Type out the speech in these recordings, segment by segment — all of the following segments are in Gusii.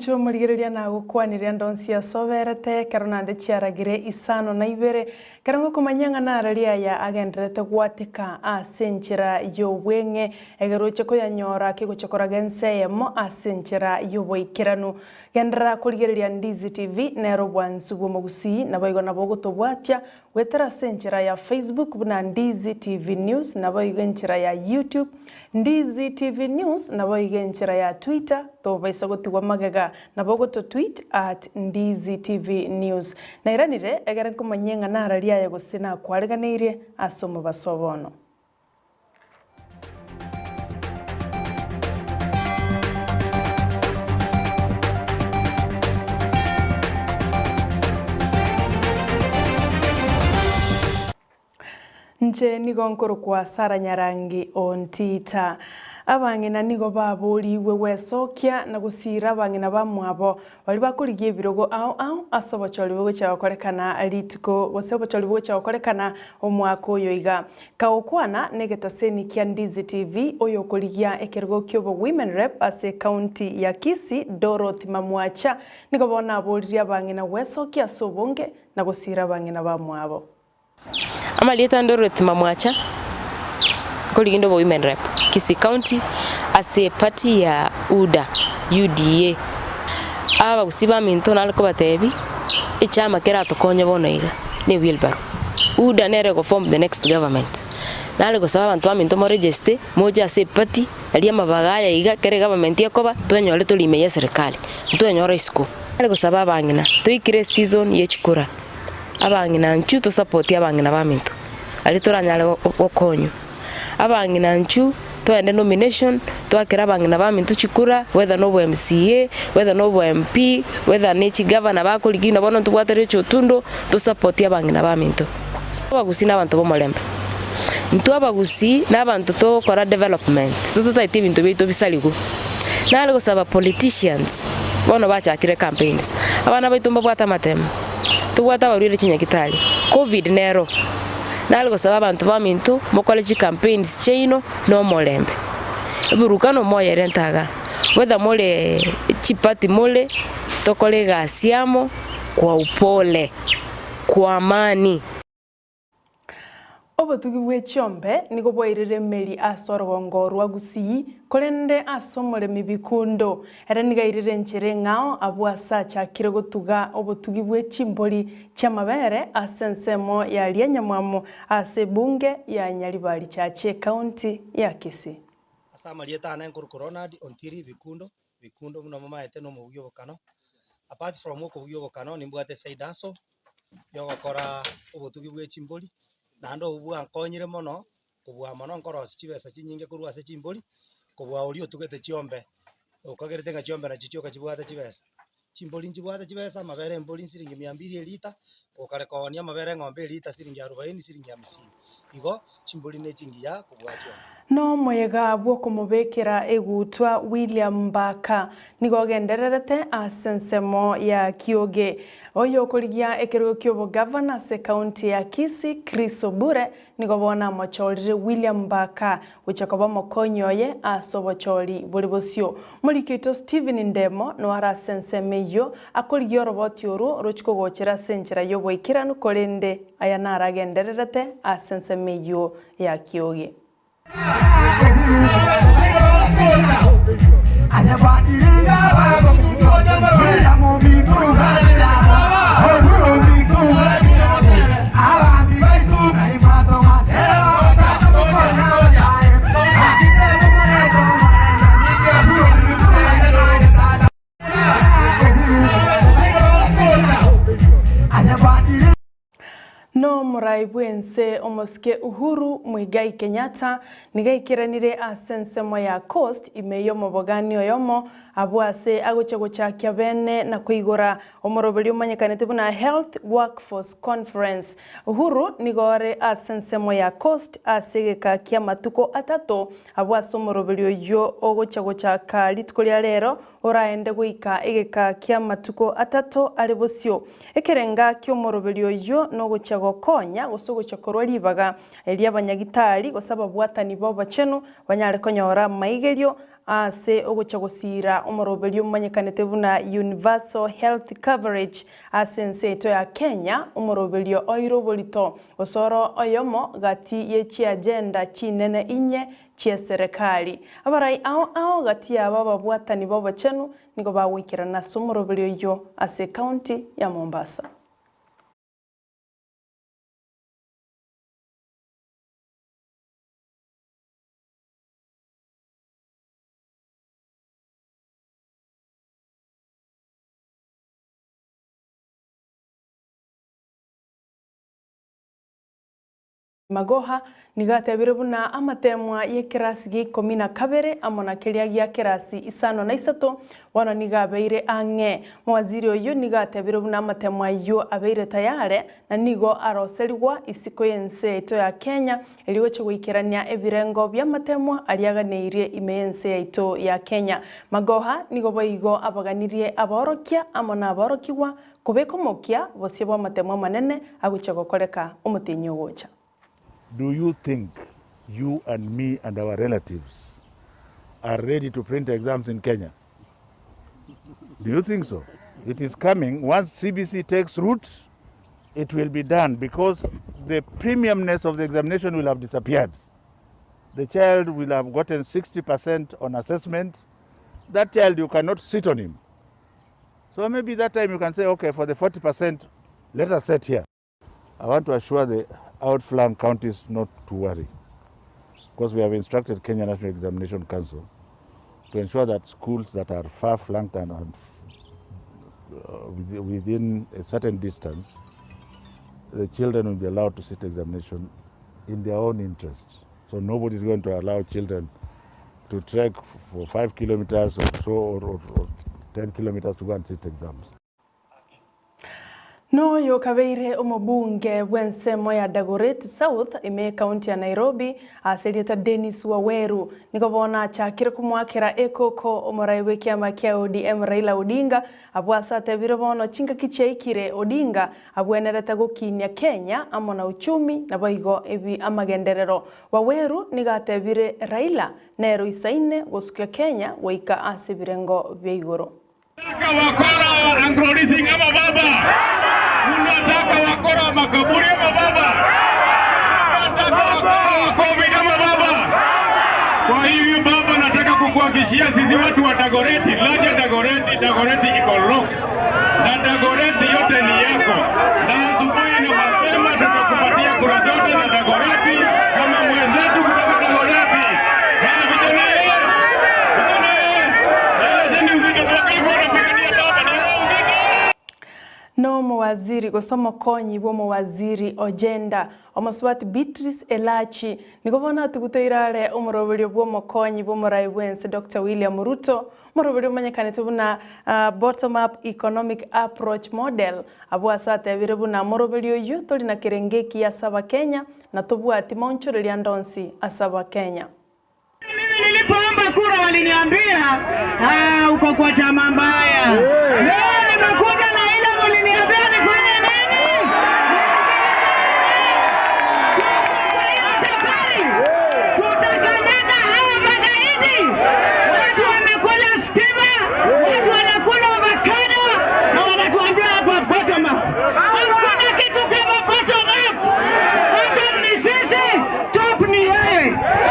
Omwanchi omorigereria nagokwanire ande onsi ase oberete, ekero naende chiaragire isano na ibere, ekero ngokomanyia ng'a narari aya agendererete gwateka ase enchera y'obweng'e, egere oche koyanyora kegocha koraga ense eyemo ase enchera y'oboikeranu. Genderera korigereria Ndizi TV, nere obwansu bw'omogusii, naboigo nabo ogotobwatia Goetera ase enchera ya Facebook buna Ndizi TV News naboigo enchera ya YouTube Ndizi TV News naboigo enchera ya Twitter tobaisa gotigwa magega nabo ogoto tweet at Ndizi TV News. Nairanire egere nkomanyie ng'a nararia aye gose nakwareganeirie ase omobaso o bono. Inche nigo nkorokwa Sara Nyarangi o Ntita. Abang'ina nigo baborigwe gwesokia na gosiira abang'ina bamwabo Baria bakorigia ebirogo ao ao ase obochori bogochia gokorekana rituko gose obochori bogochia gokorekana omwaka oyo iga. Kagokwana negetaseni kia Ndizi TV oyokorigia ekerogo kiobo Women Rep ase ecounty ya Kisii Dorothy Mamwacha nigo bono aboririe abang'ina gwesokia ase obonge na gosiira abang'ina bamwabo. Amarieta ande Dorothy Mamwacha, nkorigia inde obo women rep Kisii county ase eparty ya UDA, UDA. Abagusii baminto nare kobatebia, echama keratokonye bono iga ne ewheelbarrow. UDA nere ego form the next government. Nare gosaba abanto baminto mo register, moche ase eparty, naria amabaga aya iga ekero egovernment ekoba, twenyore tori ime ya eserekari, ntwenyore isiko. Nare gosaba abang'ina, toikire eseason ye chikura. Abang'ina inchuo tosapotie abang'ina baminto, aria toranyare gokonywa. Abang'ina inchuo toende nomination, toakere abang'ina baminto chikura, whether na obo MCA, whether na obo MP, whether ne chigavana bakorigia buna bono ntobwate Rachel Otundo, tosapotie abang'ina baminto. Abagusii na abanto b'omorembe. Intwe abagusii na abanto togokora development, totataeti ebinto biaito bisarigwe. Nare gosaba politicians, bono bachakire campaigns, abana baito mbabwate amatemo. Tobwate abarwaire chinyagitari, Covid nero. Nare gosaba abanto baminto mokore chicampaigns chiaino na omorembe. Eburukano moyerente igaa, whether more chiparty more, tokore egasi amo kwa upole, kwa amani. Obotugi bwe chiombe nigo bwairire emeri ase orogongo rwa Gusii, korende ase omoremi Bikundo, ere nigo airire enchera eng'ao abwo ase achakire gotuga obotugi bwe chimbori chi'amabere ase ensemo ya Rianyamwamu ase ebunge ya Nyaribari Chache Ekaunti ya Kisii. Ase amarieta ane nkorokwa Ronald Ontiri Bikundo, Bikundo buna momaete nomobugia obokano, apart from okobugia obokano nimbwate side hustle. yogokora obotugi bwe chimbori, naende obwo bwankonyire mono, kobua mono nkorosia chibesa chinyinge korwa ase chimbori, kobua oria otugete chiombe, okagerete ng'a chiombe nachio chioka chibwate chibesa. Chimbori nchibwate chibesa, amabere ya embori nsiringi mia mbiri erita, okare koonia amabere ya eng'ombe erita siringi arubaini, siringi hamsini. Igo chimbori ne chingiya kobua chiombe. Nomoyega bw'okomobekera egutwa William Mbaka nigo ogendererete ase ensemo ya Kioge. Oyokorigia ekerogo ki'obogavana ase ekaunti ya Kisii Chris Obure nigo bono amochorire William Mbaka gochia koba omokonyi oye ase obochori bore bosio. Omoriki oito Stephen Ndemo noare ase ensemo eyio akorigia oroboti orwo rochie kogochera ase enchera y'oboikeranu korende Aya naro agendererete ase ensemo eyio ya Kiogi. Nomorai bw'ense omosike Uhuru Muigai Kenyatta nigo aikeranire ase ensemo ya Coast ime y'omobogani oyomo abwo ase agochia gochakia bene na koigora omoroberi omanyekanete buna Health Workforce Conference. Uhuru nigo ore ase ensemo ya Coast ase egeka ki'amatuko atato Abwo ase omoroberi oyio ogochia gochaka rituko ria rero, oraende goika egeka ki'amatuko atato are bosio. Ekerenga ki'omoroberi oyio nogochia gokonya gose ogochia korwa ribaga ri'abanyagitari gose ababwatani b'obochenu banyare konyora amaigerio. Ase ogocha gosiira omoroberio omanyekanete buna Universal Health Coverage ase ense yaito ya Kenya, omoroberio oire oborito gose oro oyomo gati ye chiagenda chinene inye chi'eserekari. Abarai ao ao gati yabo ababwatani b'obochenu nigo bagoikerana ase omoroberio oyio ase ecounty ya Mombasa. Magoha nigo atebire buna amatemwa y'ekerasi gia ikomi na kabere amo na keria gia kerasi isano na isato bono nigo abeire ang'e. Mowaziri oyio nigo atebire buna amatemwa ayio abeire tayare na nigo aroserigwa isiko y'ense yaito ya Kenya Erio gochia goikerania ebirengo bi'amatemwa aria aganeirie ime y'ense yaito ya Kenya. Magoha nigo boigo abaganirie abaorokia amo nabaorokigwa kobeka omokia bosio bw'amatemwa amanene agochia gokoreka omotienyi ogocha. Do you think you and me and our relatives are ready to print exams in Kenya? Do you think so? It is coming. Once CBC takes root, it will be done because the premiumness of the examination will have disappeared. The child will have gotten 60% on assessment. That child, you cannot sit on him. So maybe that time you can say, okay, for the 40%, let us sit here. I want to assure the outflung counties not to worry because we have instructed Kenya National Examination Council to ensure that schools that are far flanked and, and within a certain distance, the children will be allowed to sit examination in their own interest. So nobody is going to allow children to trek for 5 kilometers or so or, or, or 10 kilometers to go and sit exams. Noyo okabeire omobunge bw'ensemo ya Dagoretti South ime y'Ekaunti ya Nairobi ase erieta Dennis Waweru nigo bono achakire komoakera ekoko omorai bw'ekiama kia ODM Raila Odinga abwo ase atebire bono chingaki chiaikire Odinga abwenerete gokinia Kenya amo na uchumi naboigo ebi amagenderero. Waweru nigo atebire Raila nere oisaine gosukia Kenya goika ase ebirengo bia igoro. Tunataka wakora wa Anglo Leasing ama baba? Tunataka wakora wa makaburi ama baba? Tunataka wakora wa COVID ama baba? Kwa hivyo baba, nataka kukuhakikishia sisi watu wa Dagoretti, laja Dagoretti, Dagoretti iko locked na Dagoretti yote ni yako, na asubuhi na mapema tutakupatia kura zote za Dagoretti kama mwenzetu kutoka Dagoretti. Haya vijana, eh! Vijana, eh! Elezeni uzito tuwakafu wanapigania baba, ni wao uzito. Nomowaziri gose omokonyi bw'omowaziri o Gender, omosubati Beatrice Elachi, nigo bono atuguteire are omoroberio bw'omokonyi bw'omorai bw'ense Doctor William Ruto, omoroberio omanyekanete buna Bottom Up Economic Approach Model, abwo ase atebire buna moroberio oyio tori na kerengo ekiya ase Abakenya na tobwati maonchoreria ande onsi ase Abakenya. Mimi nilipoomba kura waliniambia ah, uko kwa chama mbaya. Leo nimekuja na ile muliniambia nifanye nini? Kwa hiyo safari tutakanyaga hawa magaidi. Watu wamekula stima, watu wanakula avocado na wanatuambia hapa bottom up. Hakuna kitu kama bottom up. Bottom ni sisi, top ni yeye.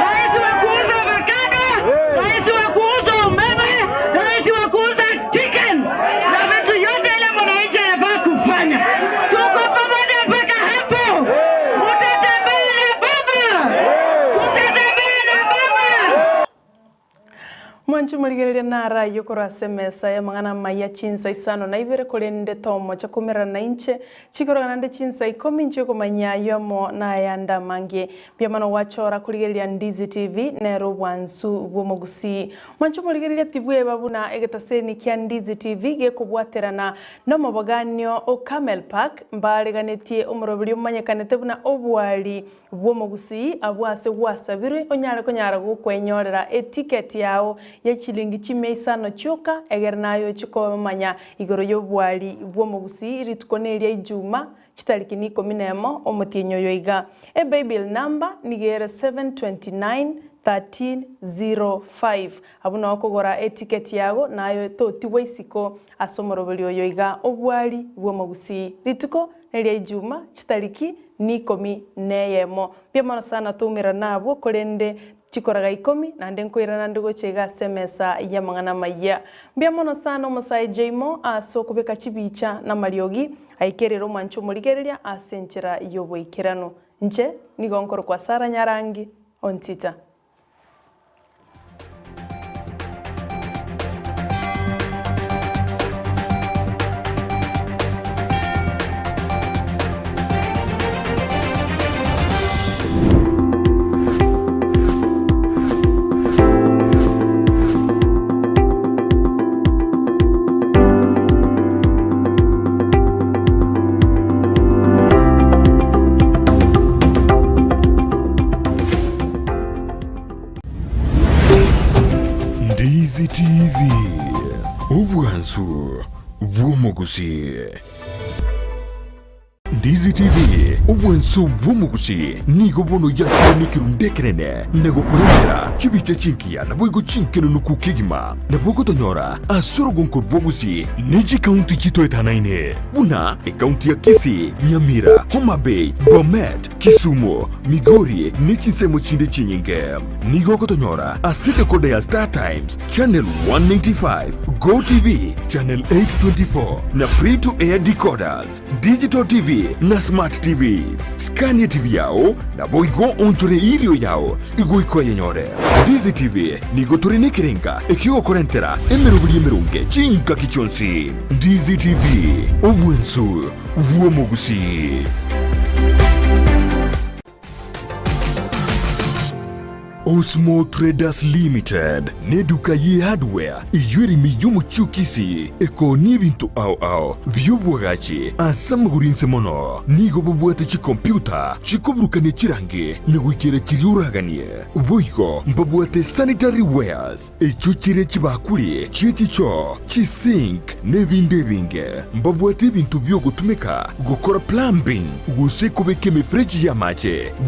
Rais wa kuuza avocado, rais wa kuuza umeme, rais wa kuuza chicken na vitu yote ile mwananchi anafaa kufanya. Tuko pamoja mpaka hapo. Mutatembea na baba, tutatembea na baba. Mwanche morigereria naro ayio korwa ase emesa y'amang'ana amaya chinsa isano na ibere korende tomocha komerana nainche chikorogana naende chinsa ikomi inche okomanyia ayio amo nayande amange. Mbuya mono gwachora korigereria Ndizi TV nere obwansu bw'omogusii. Mwanche morigereria tibweba buna egetaseni kia Ndizi TV gekobwaterana nomoboganio o Camel Park mbareganetie omoroberio omanyekanete buna obwari bw'omogusii abwo ase gwasabirwe onyare konyara gokwenyorera eticket yao ye chilingi chimia isano chioka egere naye ochie komanya igoro y'obwari bw'omogusii rituko neria ijuma chitariki ni ikomi nemo omotienyi oyo iga. Ebaybill number nigo ere 729 1305. Abwo nao okogora etiketi yago naye totigwa isiko ase omoroberio oyo iga obwari bw'omogusii. Rituko neria Ijuma chitariki nikomi neyemo. Mbuya mono sana toumerana abwo korende chikoraga ikomi naende nkoirana nde gocha iga ase emesa y'amang'ana amayia. Mbuya mono sana omosae Jaymo ase okobeka chibicha namariogi aikerere omwanche omorigereria ase enchera y'oboikeranu. Inche nigo nkorokwa Sarah Nyarangi Ontita. Ndizi TV, obwansu bw'omogusii. Ndizi TV, obwansu bw'omogusii, nigo bono yakire nekerundu ekenene na gokorentera chibicha chingiya naboigo chinkenunuku kegima. Nabo ogotonyora ase orogonko rwa Gusii ne chikaunti chitoetanaine buna ekaunti ya Kisii, Nyamira, Homa Bay, Bomet, Kisumu, Migori ne chinsemo chinde chinyinge. Nigo ogotonyora ase decoder ya Star Times, Channel 195, Go TV, Channel 824 na Free to Air decoders, Digital TV na Smart TVs. Scan TV yao naboigo onchore irio yao igoika oyenyore. Ndizi TV nigo tore nekerenga ekiogokorentera emeroberi emeronge chingaki chionsi. Ndizi TV, obwensu bw'omogusii. Osmo Traders Limited neduka ye hardware eyio ere ime y'omochie o Kisii ekoonia ebinto ao ao bi'obwagachi ase amagoro inse mono. Nigo bobwate chikompyuta chikoburukania chirangi na goikera chiria oraganie. Boigo mbabwate sanitary wares echio chire chibakuri chie chichoo, chisink na ebinde ebinge. Mbabwate ebinto bi'ogotumeka gokora plumbing gose kobeka emefereji y'amache.